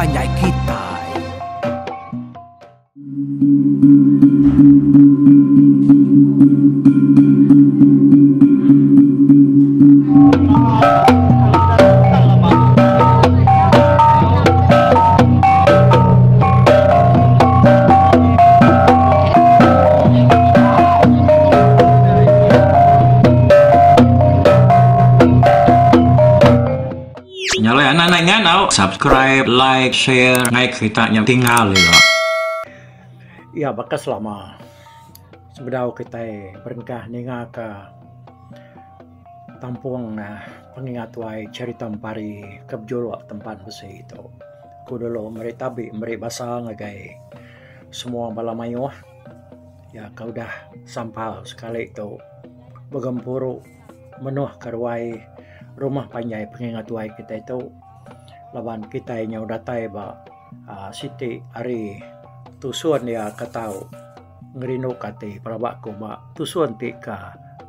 panjai kitai. Nya alai anak anak ingat au subscribe, like, share ngai kerita nya tinggal ila. Iya baka selama sebedau kitai berengkah ninga ka tampung pengingat tuai cherita empari ke bejuluk tempan besi tu. Ku dulu meri tabi meri basa ngagai semua bala mayuh iya ke udah sampal sekali tu begempuru menuh ke ruai rumah panjai pengingat tuai kitai tu laban kitai nyau datai ba aaa siti ari tusun iya ke tau ngerinduka ati pelaba ku ba tusun ti ke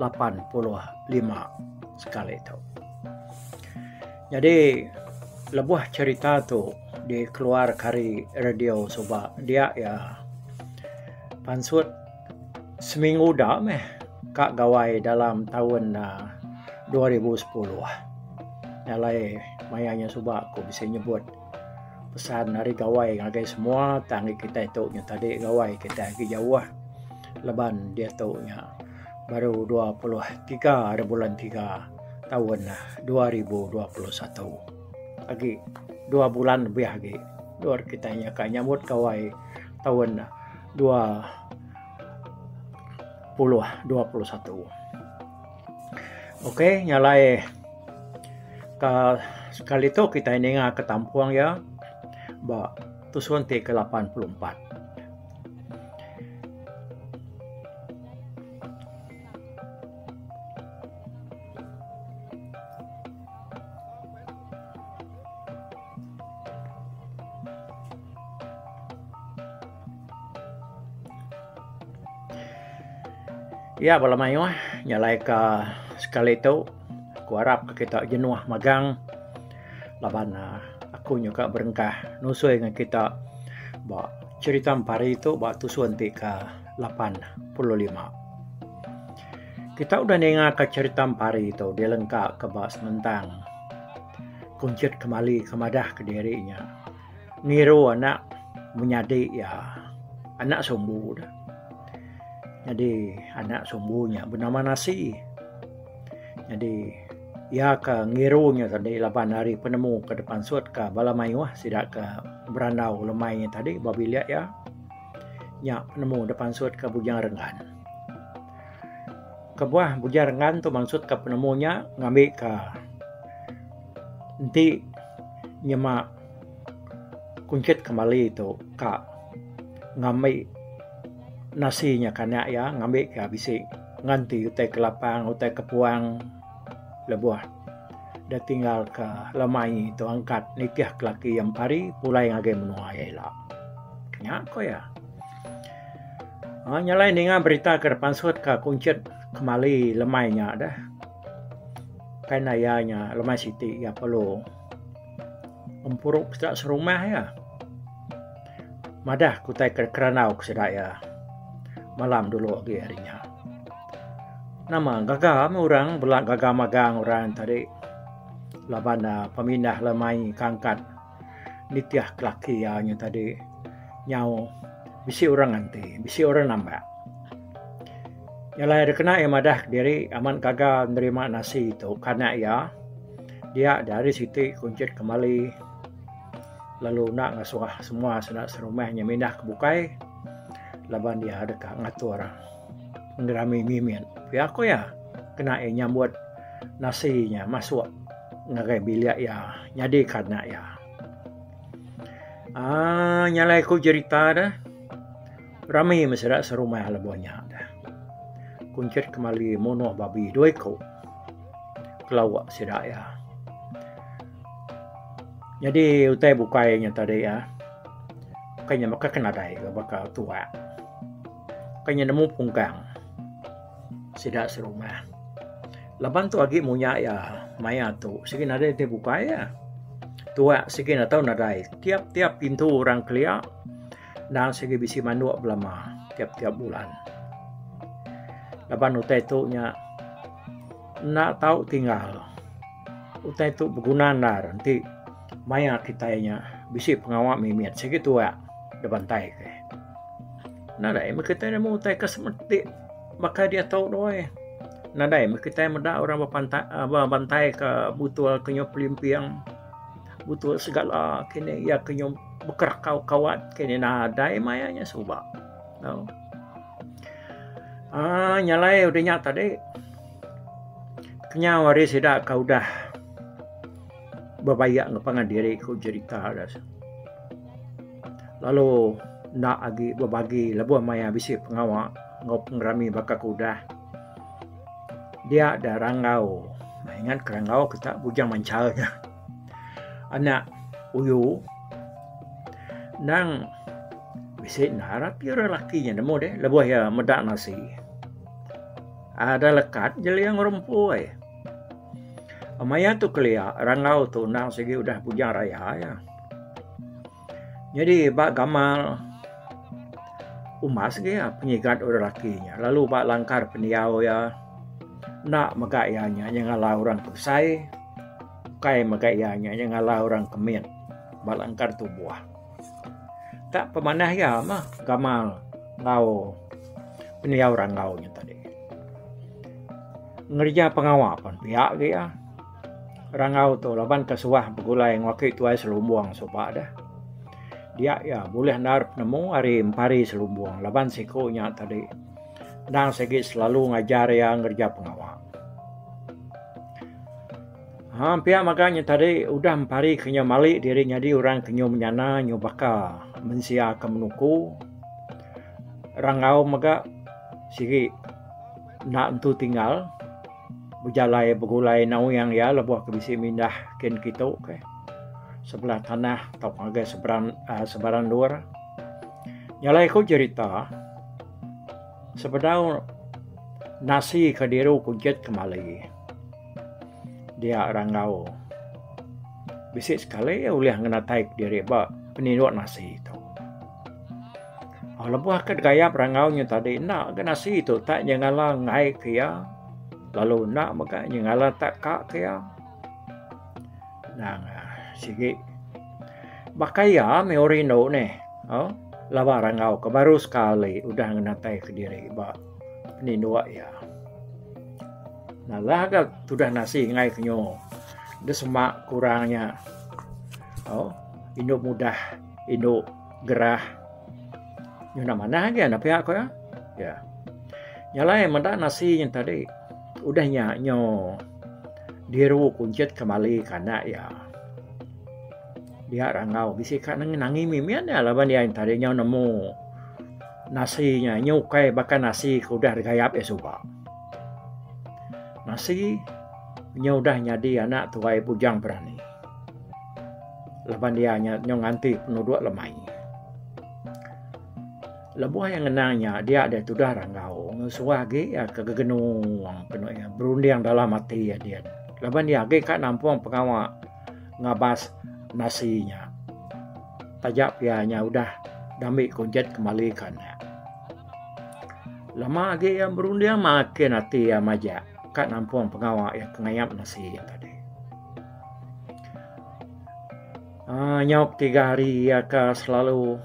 85 sekali tu. Nyadi lebuh cherita tu dikeluarka ari radio suba dia iya pansut seminggu da meh ka gawai dalam taun 2010. Nya alai maya nya suba ku bisi nyebut pesan ari gawai ngagai semua tang agi kitai tu nya tadi gawai kitai agi jauh laban diatu nya baru 23 ari bulan tiga taun 2021. Agi dua bulan lebih agi dor kitai nya ka nyambut gawai taun 2021. Ok nya alai ka sekali tu kitai ninga ke tampung iya ba tusun ti ke 84. Iya bala mayuh nyalai ka sekali tu ku arap ka kita jenuh magang laban aku nyuka berengkah nusui ngan kita ba cherita empari tu ba tusun ti ka 85. Kita udah ninga ka cherita empari tu dilengka ka ba senentang kunchit kemali ke madah kediri nya ngiru anak menyadi iya anak sumbu ne. Nyadi anak sumbu nya benama Nasi. Nyadi iya ke ngiru nya tadi laban ari penemu ke dipansut ka bala mayuh sida ke berandau lemai nya tadi ba bilik iya nya penemu dipansut ka Bujang Renggan. Kebuah Bujang Renggan tu mansut ka penemu nya ngambi ka enti nyema kunchit kemali tu ka ngambi nasi nya kanak iya ngambi ka bisi nganti utai ke lapang utai ke puang lebuh da tinggal ka lemai tu angkat nitih ke laki iya empari pulai ngagai menua iya ila. Nya ko iya. Aaa nya alai ninga berita ke pansut ka kunchit kemali lemai nya deh. Kai ne iya nya lemai siti iya perlu empuru sida serumah iya. Madah ku utai ke kerandau ke sida iya malam dulu agi ari nya. Nama gaga meh orang bela gaga magang orang tadi laban ne pemindah lemai ke angkat nitih ke laki iya nya tadi nyau bisi orang nganti bisi orang nambak. Nya alai dikena iya madah kediri amat gaga nerima nasi tu kanak iya dia dari siti kunchit kemali. Lalu enda ngasuh semua sida serumah nya mindah ke bukai laban iya deka ngatur pengerami mimit. Pia ku iya kena iya nyambut nasi nya masuk ngagai bilik iya nyadi ka anak iya. Aaa nya alai ku jerita deh rami meh sida serumah lebuh nya deh. Kunchit kemali munuh babi dua iku kelauk sida iya. Nyadi utai bukai nya tadi ah bukai nya baka ke nadai ke baka tuak. Bukai nya nemu pungkang sida serumah. Laban tu agi munya iya maya tu sigi nadai utai bukai ah. Tuak sigi enda tau nadai. Tiap-tiap pintu orang kelia endang sigi bisi manduk belama tiap-tiap bulan. Laban utai tu nya enda tau tinggal. Utai tu beguna endar enti maya kitai nya bisi pengawa mimit sigi tuak da bantai ke. Nadai meh kitai nemu utai ke semeti baka diatu tu ai. Nadai meh kitai meda orang bepantai bebantai ka butul ke nyau pelimping butul segala kini iya ke nyau bekerakau kawat kini nadai maya nya suba. Tau. Aaa nyalai udah nya tadi kenyau ari sida ke udah bebayak enggau pangan diri ku jerita da. Lalu enda agi bebagi lebuh maya bisi pengawa enggau pengerami baka ke udah. Dia da ranggau ingat ke ranggau kita bujang manchal nya. Anak uyu endang bisi endar ati orang laki nya nemu deh lebuh iya meda nasi. Ada lekat jeling orang empu ai. Maya tu kelia ranggau tu endang sigi udah bujang raya iya. Nyadi ba gamal umbas agi iya penyigat orang laki nya lalu ba langkar pendiau iya enda mega iya nya nyengala orang ke besai ukai mega iya nya nyengala orang ke mit ba langkar tubuh. Tak pemanah iya mah gamal enggau pendiau ranggau nya tadi. Ngereja pengawa pun pia agi iya. Rangau tu laban ke suah begulai enggau aki tuai selumbung suba deh. Dia iya bulih endar penemu ari empari selumbung laban siku nya tadi endang sigi selalu ngajar iya ngereja pengawa. Ha pia mega nya tadi udah empari ke nyau mali diri nyadi orang ke nyau menyana nyau baka mensia ke menuku. Rangau mega sigi enda entu tinggal. Bejalai begulai nauyang iya lebuh ke bisi mindah kin kitu ke sebelah tanah tauka ngagai seberang uhh sebarang endur. Nya alai ku jerita sebedau nasi ke diru kunchit kemali dia ranggau bisi sekali ulih ngenatai kediri ba peninduk nasi tu. Lebuh ke gayap rangau nya tadi enda ga nasi tu tak nyengala enggai ke iya lalu enda mega nyengala tak ka ke iya. Nang sigi baka iya meh orang indu neh au laban rangau ke baru sekali udah ngenatai kediri ba peninduk iya. Nalah ga tudah nasi enggai ke nyu da sema kurang nya au indu mudah indu gerah nyau enda manah agi enda pia ko iya. Ya. Nya alai meda nasi nya tadi udah nya nyu diru kunchit kemali ke anak iya. Dia rangau bisi ka nangi mimit iya laban iya tadi nyau nemu nasi nya nyu ukai baka nasi ke udah digayap iya suba. Nasi nya udah nyadi anak tuai bujang berani. Laban iya nya nyau nganti penuduk lemai. Lebuh iya ngenang nya dia deh tudah ranggau suah agi iya ke gegenung penu iya berunding dalam ati iya din. Laban iya agi ka nampung pengawa ngabas nasi nya. Taja pia nya udah dambi kunchit kemali ke anak. Lama agi iya berunding makin ati iya majak ka nampung pengawa iya ke ngayap nasi nya tadi. Aaa nyau ketiga hari iya ka selalu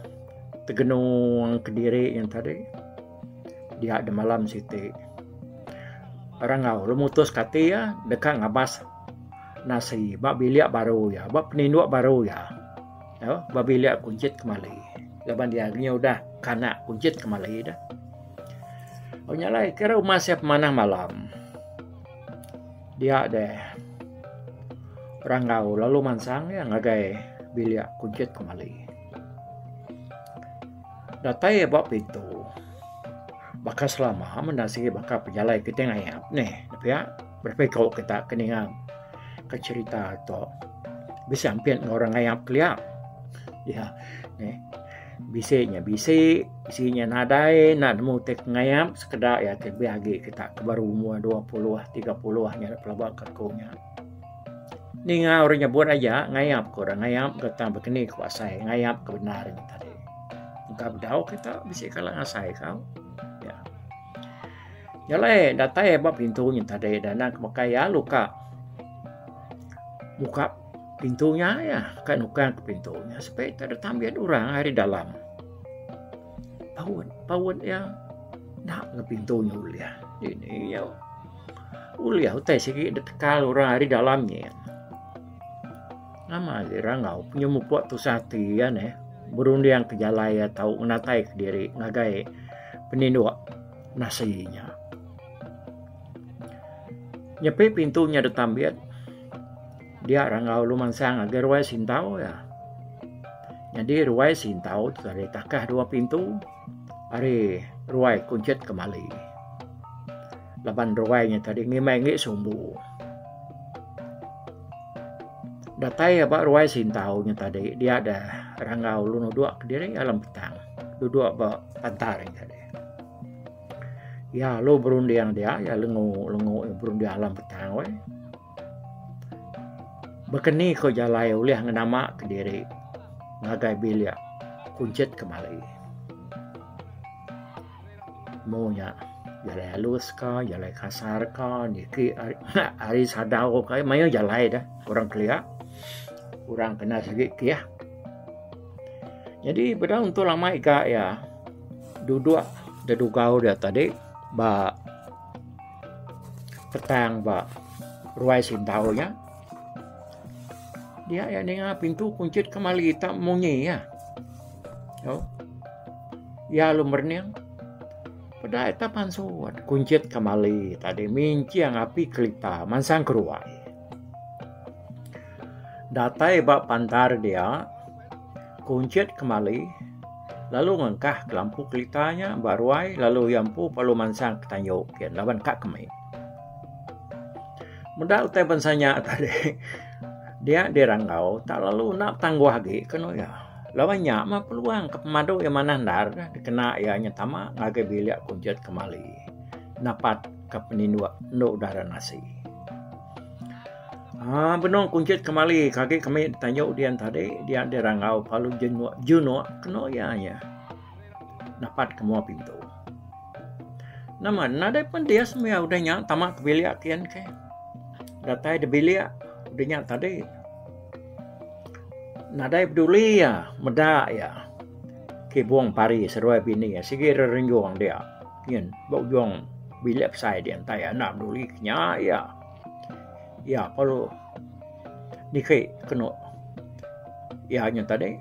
tegenung kediri nya tadi dia da malam siti. Rangau lalu mutus ka ati iya deka ngabas nasi ba bilik baru iya ba peninduk baru iya ba bilik kunchit kemali laban iya nya udah kanak kunchit kemali dah. Nya alai kira uma sia pemanah malam. Dia deh Ranggau lalu mansang iya ngagai bilik kunchit kemali. Datai iya ba pintu baka selama menda sigi baka pejalai kitai ngayap neh pia berapa iko kita ke ninga ke cherita tu bisi ampit enggau orang ngayap kelia. Iya neh. Bisi nya bisi, bisi nya nadai enda nemu ti ngayap sekeda iya ti lebih agi kita ke baru umur 20 30 nya pelaba ke aku nya. Ninga orang nyebut aja ngayap ke orang ngayap ke tang bekeni ku asai ngayap ke bendar nya tadi. Engka bedau kita bisi kala ngasai ka. Ya. Nya alai datai ba pintu nya tadi da anang ke mekai iya luka muka pintu nya iya ka nukang ke pintu nya sepi te da tambit orang ari dalam. Paut paut iya enda ga pintu nya ulih. Dini iya ulih utai sigi da tekal orang ari dalam nyin. Nama agi rangau penyemupuk tusah ati iya neh berunding ke jalai iya tau ngenatai kediri ngagai peninduk nasi nya. Nyepi pintu nya ditambit dia rangau lalu mansang ngagai ruai sintau iya. Nyadi ruai sintau tu tadi takah dua pintu ari ruai kunchit kemali. Laban ruai nya tadi ngimbai enggi sumbu. Datai aba ruai sintau nya tadi dia deh ranggau lalu nudok kediri alam petang dudok ba pantar nya tadi. Iya lalu berunding dia iya lengu lengu berunding alam petang weh. Baka ni ko jalai ulih ngenama kediri ngagai bilik kunchit kemali. Mu nya jalai alus ka jalai kasar ka niki ari sadau ka mayuh jalai deh orang kelia orang kena sigi kih. Nyadi beda untung lama iga iya duduk dedugau dia tadi ba petang ba ruai sintau nya dia iya ninga pintu kunchit kemali tak munyi iya. Iya lalu merening peda ita pansut kunchit kemali tadi minching api kelita mansang keruai. Datai ba pantar dia kunchit kemali lalu ngengkah ke lampu kelita nya ba ruai lalu iya empu perlu mansang ke tanju kian laban ka kemi. Meda utai bansa nya tadi dia diranggau tak lalu enda betangguh agi kenu iya. Laban nya mah peluang ke pemadu iya manah endar dikena iya nyetama ngagai bilik kunchit kemali napat ka peninduk endo udara nasi. Aaa benung kunchit kemali ke agi kami ditanju dian tadi dia diranggau lalu jenuk junuk kenu iya nya napat ke mua pintu. Nama nadai pedis meh udah nya tama ke bilik kian ke. Datai da bilik udah nya tadi nadai peduli iya meda iya kibung pari seduai bini iya sigi rerenjung dia ngin ba ujung bilik besai dia entai enda peduli ke nya iya. Iya perlu niki kenu iya nya tadi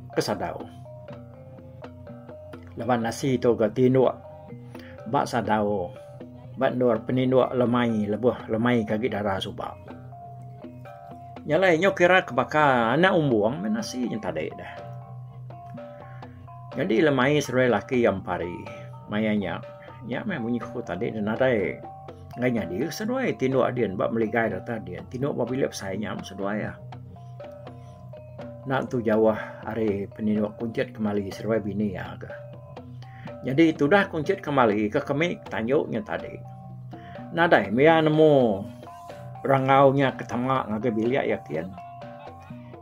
ke sadau. Laban nasi tu ga tinduk ba sadau ba endur peninduk lemai lebuh lemai ke agi dara suba. Nya alai nyau kira ke baka anak umbung meh nasi nya tadi deh. Nyadi lemai seduai laki iya empari maya nya, nya meh munyi ku tadi ne nadai enggai nyadi seduai tinduk din ba meligai reta din tinduk ba bilik besai nya meh seduai iya. Enda tentu jauh ari peninduk kunchit kemali seduai bini iya ga. Nyadi tudah kunchit kemali ke kemi tanju nya tadi nadai mih iya nemu rangau nya ke tama ngagai bilik iya kin.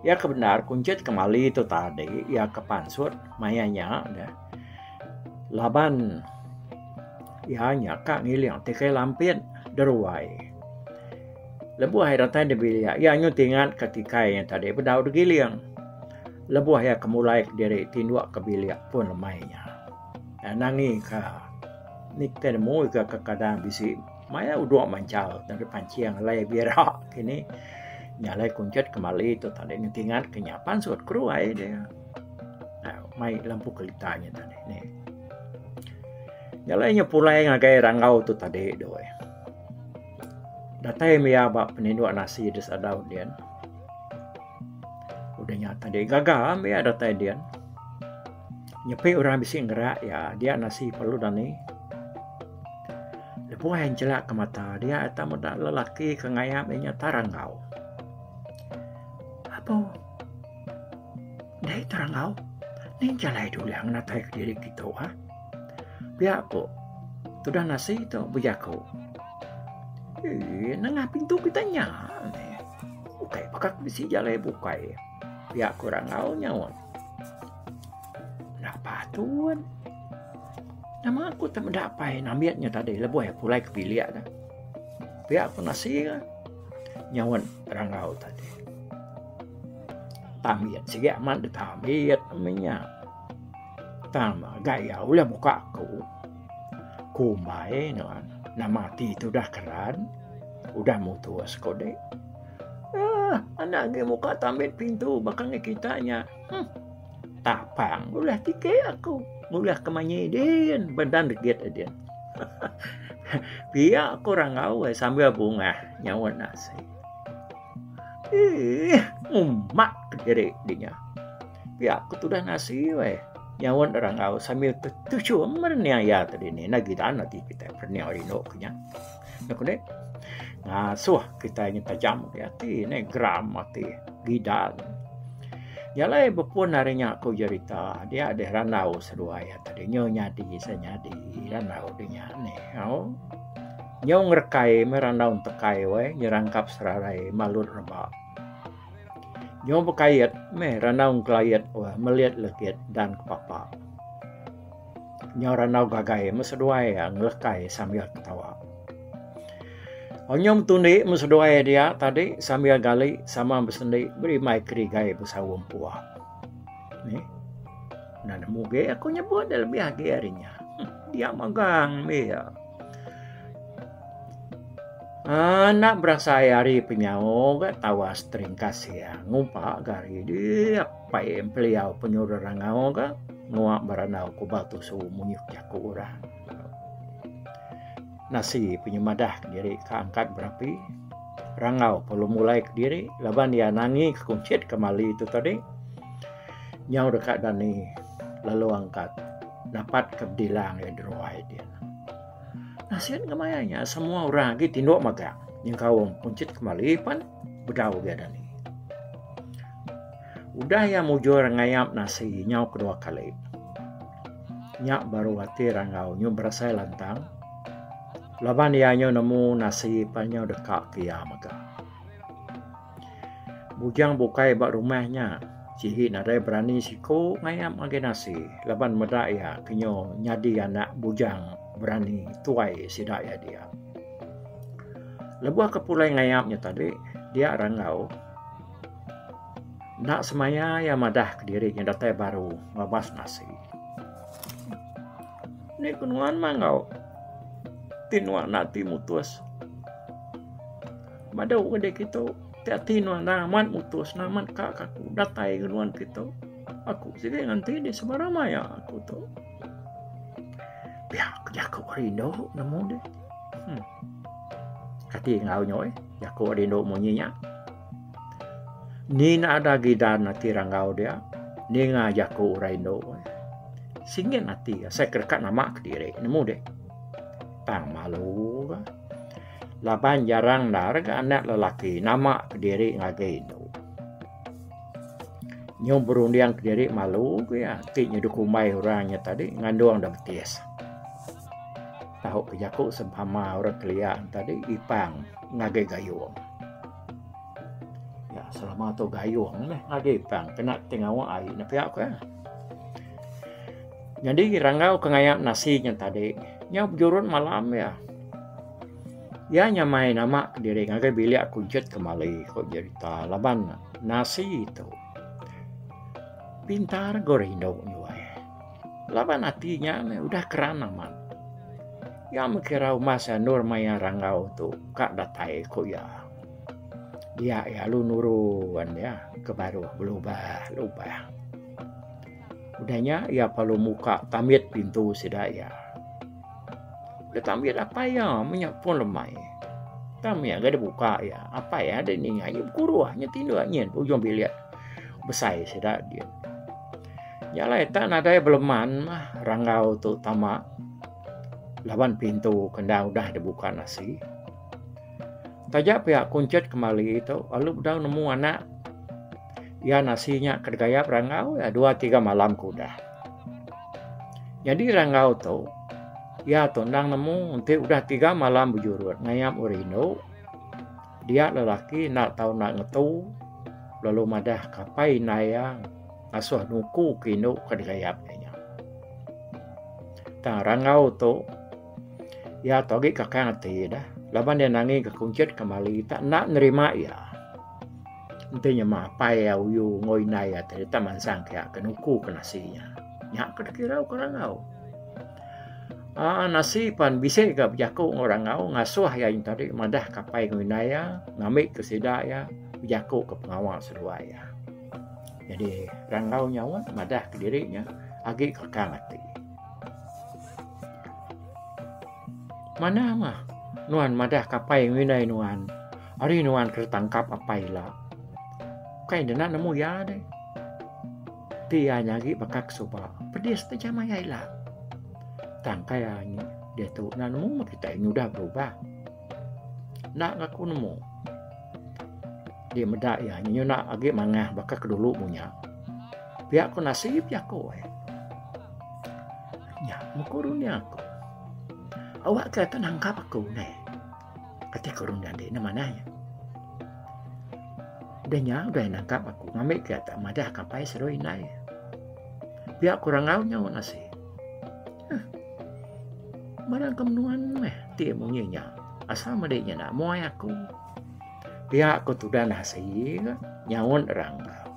Iya ke bendar kunchit kemali tu tadi iya ke pansut maya nya deh laban iya nya ka ngiling tikai lampit deruai. Lebuh iya datai da bilik, iya nyau tingat ka tikai nya tadi bedau da giling. Lebuh iya ke mulai kediri tinduk ka bilik pun lemai nya. Iya nangi ka nitih nemu ga kadang bisi maya udok manchal tang dipancing alai bira kini. Nya alai kunchit kemali tu tadi nyau tingat ka nya pansut keruai dia. Mai lampu kelita nya tadi nih. Nya alai nya pulai ngagai ranggau tu tadi doi. Datai mia ba peninduk nasi da sadau din. Udah nya tadi gaga mia datai din. Nyepi orang bisi ngerak iya dia nasi perlu dani. Lebuh iya nyelak ke mata dia ita meda lelaki ke ngayap iya nya Taranggau. Apo deh Taranggau ning jalai dulih ngenatai kediri kitu ah. Pia ku tudah nasi tu bejaku. Eii nengah pintu kita nya. Ukai. Baka ke bisi jalai bukai pia ku Rangau nyaut. Enda patut. Nama aku te meda apai nambit nya tadi lebuh iya pulai ke bilik ne. Pia ku Nasi ka nyaut Rangau tadi. Tambit sigi amat deh tambit meh nya. Tang ga iya ulih muka aku. Kumbai nuan nama ati tudah keran udah mutus ko dek. Aaa anak agi muka tambit pintu baka ngi kita nya. Huh tapang ulih tiki aku ulih ke manyi din bendan degit din. Pia ko Rangau sambil bungah nyaut nasi. Eeh ngumak kediri dinya. Pia ku tudah nasi weh nyaut Rangau sambil tetuchum merening iya tadi ni enda gidan ati kitai perening rindu ke nya. Nya ku deh ngasuh kitai nyi tajam agi ati ne geram ati gidan. Nya alai bepun ari nya ku jerita dia deh randau seduai iya tadi nyu nyadi senyadi randau dinya nih au. Nyu ngerekai meh randau entekai weh nyerangkap serarai malut reba. Nyu bekait meh randau engkelait weh melit legit dan kepapa. Nyau randau gagai meh seduai iya ngelekai sambil ketawa. Onyum tundi meh seduai dia tadi sambil gali sama besendi berimbai kerigai besaum pua. Nih. Enda nemu agi aku nyebut da lebih agi ari nya. Dia magang mih iya. Enda berasai hari penyau ga tawas teringkas iya ngumpa ga hari dia pai empeliau penyuruh rangau ga ngua berandau kubal tusu munyi jaku orang. Nasi penyemadah kediri ke angkat berapi rangau perlu mulai kediri laban iya nangi ke kunchit ke mali tu tadi nyau deka dani lalu angkat napat ke bedilang iya deruai din. Nasit ngemaya nya semua orang agi tinduk magang nyengkaum Kunchit Kemali pan bedau agi dani. Udah iya mujur ngayap nasi nyau kedua kali. Nya baru ati Ranggau nyu berasai lantang laban iya nyu nemu nasi pan nyu deka ke iya mega. Bujang bukai ba rumah nya sigi nadai berani siku ngayap ngagai nasi laban meda iya ke nyu nyadi anak bujang berani tuai sida iya dia. Lebuh ke pulai ngayap nya tadi dia Ranggau enda semaya iya madah kediri nya datai baru ngabas nasi. Ni ku nuan mah enggau ti nuan enda ti mutus. Badu ngagai kitu ti ati nuan endang amat mutus endang amat ka ka aku datai ngan nuan kitu. Aku sigi nganti deh sebarang maya aku tu. Pia ku jaku rindu nemu deh. Huh. Kati enggau nyoi jaku rindu munyi nya. Ni ne ada gidan ati ranggau dia ninga jaku orang indu. Singin ati asai ke deka nama kediri nemu deh. Tang malu ga. Laban jarang endar ga anak lelaki nama kediri ngagai indu. Nyau berunding kediri malu ku iya ti nyadi kumbai orang nya tadi ngandung da betis. Tau ke jaku sempama orang kelia tadi ipang ngagai gayung. Ya selama tu gayung meh ngagai ipang kena ti ngawa ai ne pia ku iya. Nyadi ranggau ke ngayap nasi nya tadi nyau bejurut malam iya. Iya nyamai nama kediri ngagai bilik kunchit kemali ku jerita laban nasi tu pintar ga rindu nyuai. Laban ati nya meh udah keran amat. Iya meh kira umbas endur maya ranggau tu ka datai ku iya. Dia iya lalu nurun iya ke baruh belubah lubah. Udah nya iya perlu muka tambit pintu sida iya. Udah tambit apai iya meh nya pun lemai. Tang meh ga dibuka iya apai iya deh ninga iya bekuruh nya tinduk nyin ujung bilik besai sida din. Nya alai tak nadai beleman mah ranggau tu tama laban pintu ke enda udah dibuka nasi. Taja pia kunchit kemali tu lalu bedau nemu anak. Iya nasi nya ke digayap Ranggau iya dua tiga malam ke udah. Nyadi Ranggau tu iya tu endang nemu enti udah tiga malam bejurut ngayap orang indu dia lelaki enda tau enda ngetu. lalu madah ke apai indai iya ngasuh nuku ke indu ke digayap iya nya. Tang Ranggau tu iya tu agi kakang ati deh laban iya nangi ke Kunchit Kemali tak enda nerima iya. Enti nyema apai iya uyu enggau indai iya tadi tak mansang ke iya ke nuku ke nasi nya. Nya ke dikirau ke Ranggau. Aaa nasi pan bisi ga bejaku enggau Ranggau ngasuh iya nya tadi madah ke apai enggau indai iya ngambi ke sida iya bejaku ke pengawa seduai iya. Jadi Ranggau nyaut madah kediri nya agi kekang ati. Manah mah nuan madah ke apai enggau indai nuan ari nuan ke ditangkap apai ila. Kai ne enda nemu iya deh. Ti iya nyagi baka ke suba pedis ti jamah iya ila. Tang kai iya diatu enda nemu meh kitai nyudah berubah. Enda ngaku nemu. Di meda iya nyuna agi mangah baka ke dulu munya. Pia ku nasib jaku eh. Nya meh ku runding aku. Awak ke ata nangkap aku neh. Kati ku runding andi ne manah nya. Udah nya udah iya nangkap aku ngambi ke ata madah ke apai seduai indai. Pia ku rangau nyaut nasi. Huh. Barang ke menuan meh ti munyi nya. Asal medi nya enda muai aku. Pia ku tudah nasi nyaut rangau.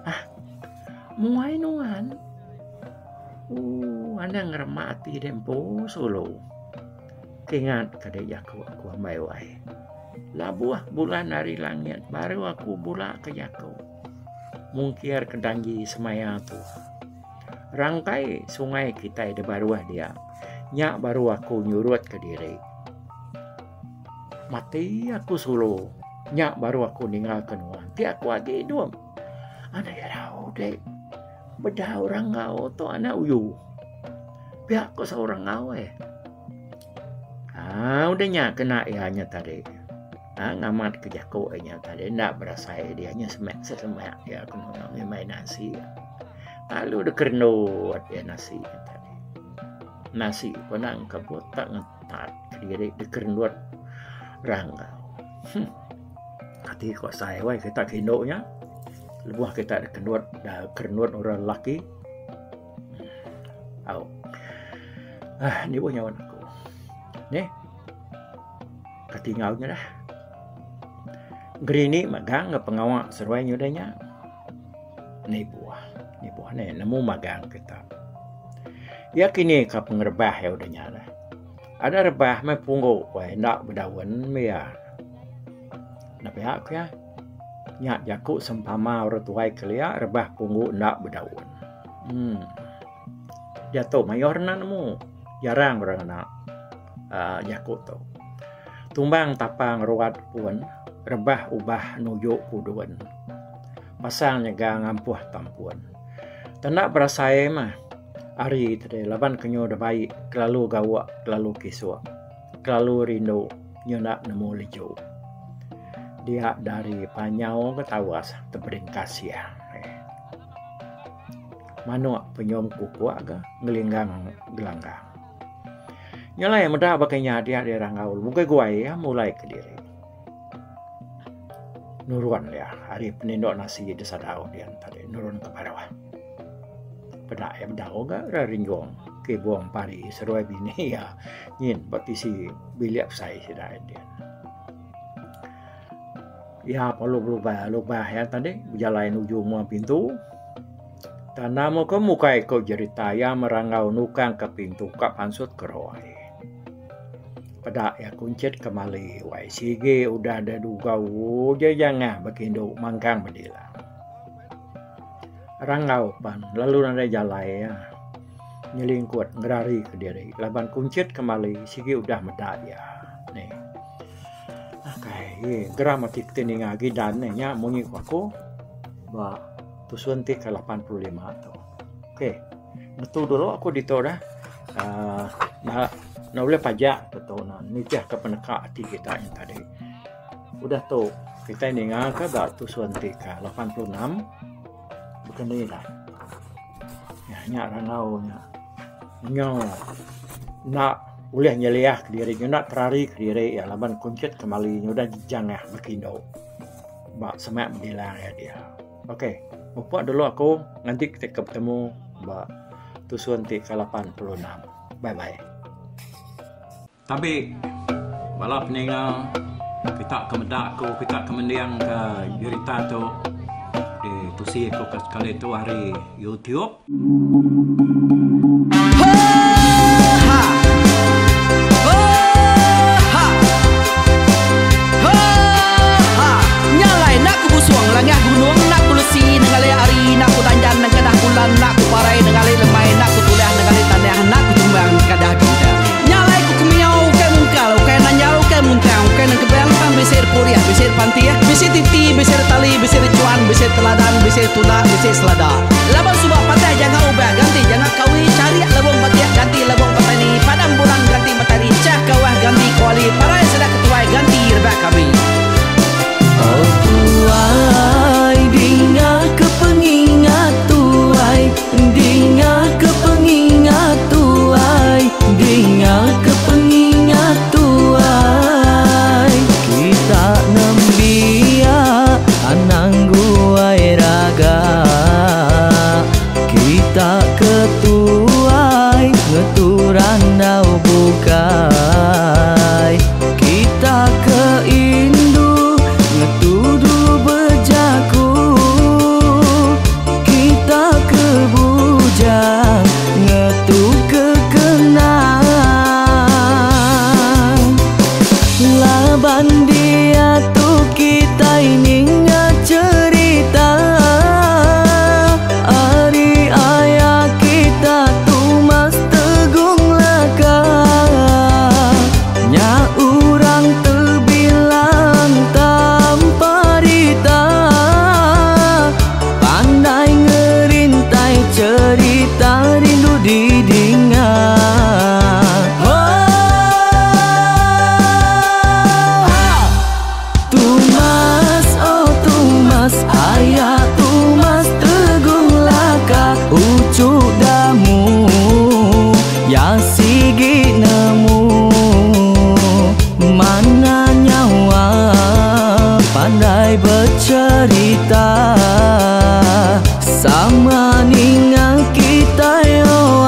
Ah. Muai nuan. Ooh anang ngeremak ati deh empu sulu. Kingat ka deh jaku aku ambai wai. Labuh bulan ari langit baru aku bula ke jaku. Mungkir ke danji semaya tua. Rangkai sungai kitai da baruh dia nya baru aku nyurut ke diri. Mati aku sulu nya baru aku ninggal ke nuan ti aku agi idup. Anak irau deh. Bedau rangau tu anak uyu. Pia ko seorang rangau eh. Haa udah nya kena iya nya tadi. Haa ngamat ke jaku iya nya tadi enda berasai dia nya semak sesemak iya ke nulung ngimbai nasi. Lalu deh kerendut iya nasi nya tadi. Nasi pun angkebut tak ngetat kediri deh kerendut rangau. Huh. Kati ko asai wai kita ke indu nya lebuh kita dikendut da kerendut orang lelaki au uhh nibuh nyaut aku neh kati enggau nya dah ngerini magang ga pengawa seruai nyudah nya nibuh nibuh neh nemu magang kita. Iya kini ka pengerebah iya udah nya dah. Ada rebah meh punggu wai enda bedaun meh iya. Enda pia ku iya. Nya jaku sempama orang tuai kelia rebah punggu enda bedaun. Uhh diatu mayuh orang enda nemu jarang orang ngena uhh jaku tu. Tumbang tapang ruat pun rebah ubah nuju pudun. Pasang nyega ngampuh tampun. Tanda berasai meh. Ari tadi laban ke nyu da bai kelalu gawa kelalu kisuk kelalu rindu nyu enda nemu leju. Dia dari panyau ke tawas teberingkas iya. Manok penyum kukuk ga ngelinggang gelanggang. Nyelai meda baka nya dia dira enggau mugui guai iya mulai kediri. Nurun iya ari peninduk nasi da sadau dian tadi nurun ke baruh. Peda iya bedau ga ra rinjung kibung pari seduai bini iya nyin ba tisi bilik besai sida din. Iya perlu belubah lubah iya tadi bejalai nuju mua pintu. Tanda meh ko mukai ko jerita iya meranggau nukang ka pintu ka pansut ke ruai. Peda iya kunchit kemali wai sigi udah da dugau jejangah bekindu mangkang bedilang. Ranggau pan lalu nadai jalai iya nyelingkut ngerari kediri laban kunchit kemali sigi udah meda iya nih. Akai geram ati keti ninga gidan ne nya munyi ku aku ba tusun ti ke 85 tu. Okey ngetu dulu aku ditu dah uhh ne ulih pajak ku tu nitih ka peneka ati kita nya tadi. Udah tu kitai ninga ka ba tusun ti ka 86 baka ni dah. Nya rangau nya nyo enda ulih nyeliah kediri enda terari kediri iya laban kunchit kemali nya udah jangah bekindu. Ba semak bedilang iya dia. Ok, mupuk dulu aku nganti kita ke betemu ba tusun ti ke 86. Bye bye. Tabi bala peninga kita ke meda aku kita ke mending ke jerita tu di tusi aku ke sekali tu ari YouTube. Laban suba patah janga ubah ganti janga kawi charik lebong batik ganti lebong petani padam bulan ganti matari chah kawah ganti kuali parai sida ketuai ganti rebak kami. Oh tuai dinga ke pengingat tuai dinga ke pengingat tuai dinga ke pengingat tuai kita nembiak anang guai raga kita ke tuai ngetu randau bukai kita ke indu ngetu dulu bejaku kita ke bujang ngetu ke kenang laban diatu kitai ninga cherita ari aya kita Tumas Tegung Laka nya urang tebilang tanpa rita pandai ngerintai cherita rindu didinga. Tumas, oh Tumas, aya Tumas Tegung Laka uchu damu ya sigi nemu mana nyawa pandai bercerita sama ninga kita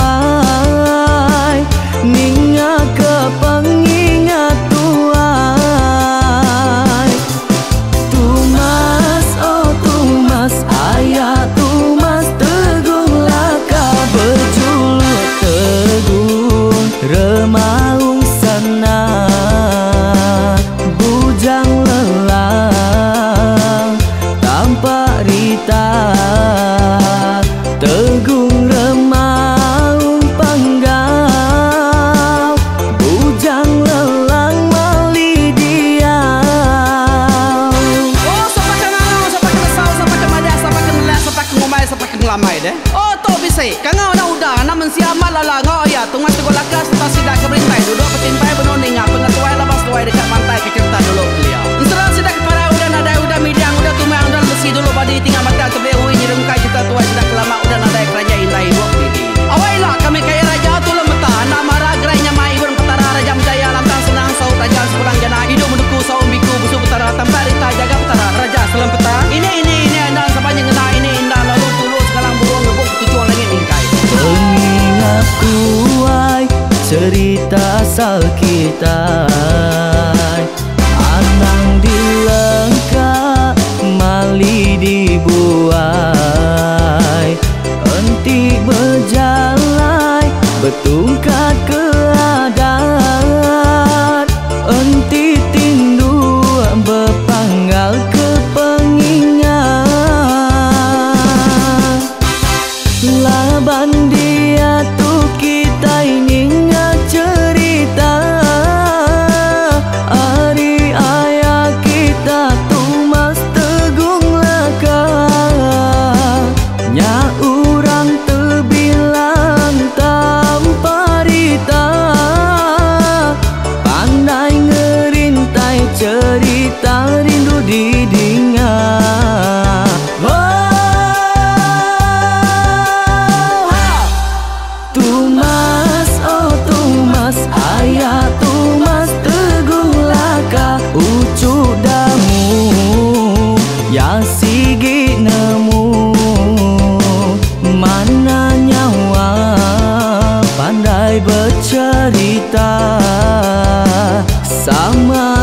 ai ninga ke pengingat tuai. Tumas, oh Tumas, aya Tumas Tegung Laka berjuluk Tegung Remaung sana bujang lelang tanpa rita Tegung Remaung Panggau bujang lelang mali diau. Oh sapa ke ngangau sapa ke nesau sapa ke madah sapa ke nelah sapa ke ngumbai sapa ke ngelamai deh. Oh tu bisi kangau enda udah anak mensia amat lala enggau iya Tumas Teguh Laka sereta sida ke berintai duduk betimpai benung ninga pengetuai laban seduai deka mantai ke cherita dulu kelia. Ensera sida ke parai udah nadai udah midang udah tumang udah lesi dulu badi tinggal batang tebeli ui nyerungkai cherita tuai sida ke lama udah nadai keraja indai ibup didi. Awai ila kami kaya raja tulung meta anak mara gerai nyamai ibun petara raja menjaya lantang senang saut raja sepulang jana idup menuku saum biku busu petara tampak rita jaga petara raja selempeta ini ini ini endang sapa nyengena ini indah lalu tulu sekalang burung ngebuk ketuchung langit mingkai. Pengingat tuai cerita asal kitai anang dilengka mali dibuai enti bejalai betungkat ke adat enti tindu bepanggal ke pengingat laban diatu kitai ninga cherita. Iya sigi nemu Mana nyawa pandai becerita Sama.